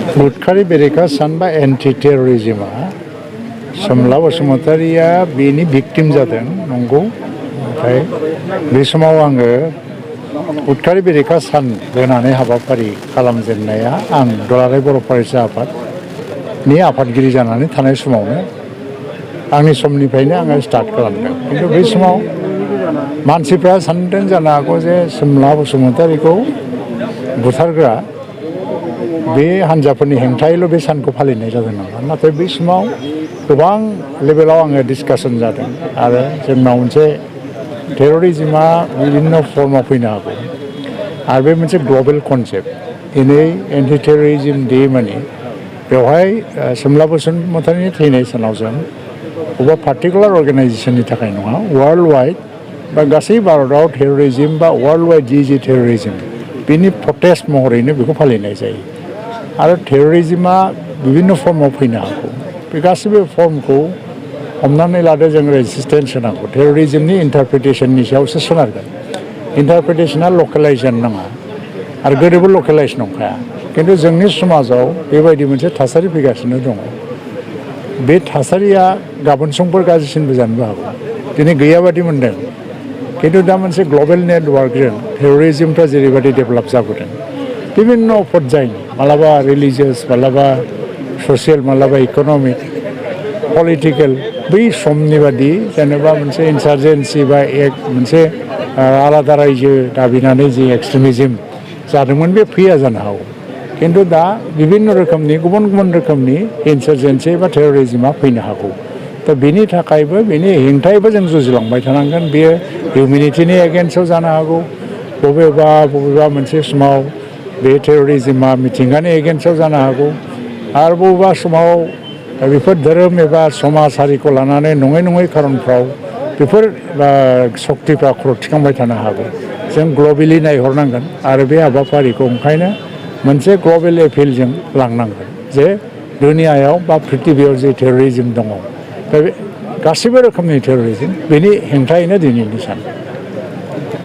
उदखारि बेरेखा सान बा एन्टि टेररिज्मआ सोमला बसुमतारिया बेनि भिक्टिम जादों नंगौ। ओमफ्राय बे समाव आङो उदखारि बेरेखा सान होनानै हाबाफारि खालामजेननाया आं दुलाराय बर' फरायसा आफादनि आफादगिरि जानानै थानाय समावनो आंनि समनिफ्रायनो आङो स्टार्ट खालामदों। खिन्थु बे समाव मानसिफ्रा सानदों जानो हागौ जे सोमला बसुमतारिखौ बुथारग्रा बे हान्जाफोरनि हेंथायैल' बे सानखौ फालिनाय जादों नामा। नाथाय बै समाव गोबां लेभेलाव आङो डिसकासन जादों आरो जोंनाव मोनसे टेररिज्मआ बिभिन्न फर्माव फैनो हागौ आरो बे मोनसे ग्लबेल कनसेप्ट। दिनै एन्टि टेररिज्म डे माने बेवहाय सोमला बसुमतारिनि थैनाय सानाव जों बबेबा पार्टिकुलार अर्गानाइजेसननि थाखाय नङा, वर्ल्ड वाइड बा गासै भारतआव टेररिज्म बा वर्ल्ड वाइड जि टेररिज्म बेनि प्रटेस्ट महरैनो बेखौ फालिनाय जायो। आरो टेररिज्मआ बिभिन्न फर्माव फैनो हागौ। बे गासैबो फर्मखौ हमनानै लादो जों रेजिस्टेन्स होनांगौ। टेररिज्मनि इन्टारप्रिटेसननि सायावसो सोनारगोन। इन्टारप्रिटेसना लकेलाइज जानो नाङा आरो गोदोबो लकेलाइज नंखाया। खिन्थु जोंनि समाजाव बेबायदि मोनसे थासारि फैगासिनो दङ। बे थासारिया गाबोन समफोर गाज्रिसिनबो जानोबो हागौ। दिनै गैयाबादि मोनदों, खिन्थु दा मोनसे ग्लबेल नेटवार्कजों टेररिज्मफ्रा जेरैबायदि डेभेलप जाबोदों बिभिन्न पर्यायनि, मालाबा रिलिजियास, मालाबा ससियेल, मालाबा इक'नमिक, पलिटिकेल, बै समनि बादि जेनेबा मोनसे इन्सारजेन्सि बा मोनसे आलादा रायजो दाबिनानै जि एक्सट्रिमिज्म जादोंमोन बे फैया जानो हागौ। खिन्थु दा बिभिन्न रोखोमनि गुबुन गुबुन रोखोमनि इन्सारजेन्सि बा टेररिज्मआ फैनो हागौ। दा बेनि थाखायबो बेनि हेंथायैबो जों जुजिलांबाय थानांगोन। बेयो हिउमेनिटिनि एगेन्स्टआव जानो हागौ, बबेबा मोनसे समाव बे टेररिज्मआ मिथिंगानि एगेन्स्टआव जानो हागौ, आरो बबेबा समाव बेफोर धोरोम एबा समाज हारिखौ लानानै नङै खारनफ्राव बेफोर सक्तिफ्रा खर' थिखांबाय थानो हागौ। जों ग्लबेलि नायहरनांगोन आरो बे हाबाफारिखौ ओंखायनो मोनसे ग्लबेल एपिलजों लांनांगोन जे दुनियायाव बा प्रिथिबियाव जे टेररिज्म दङ, दा बे गासैबो रोखोमनि टेररिज्म बेनि हेंथायैनो दिनैनि सान।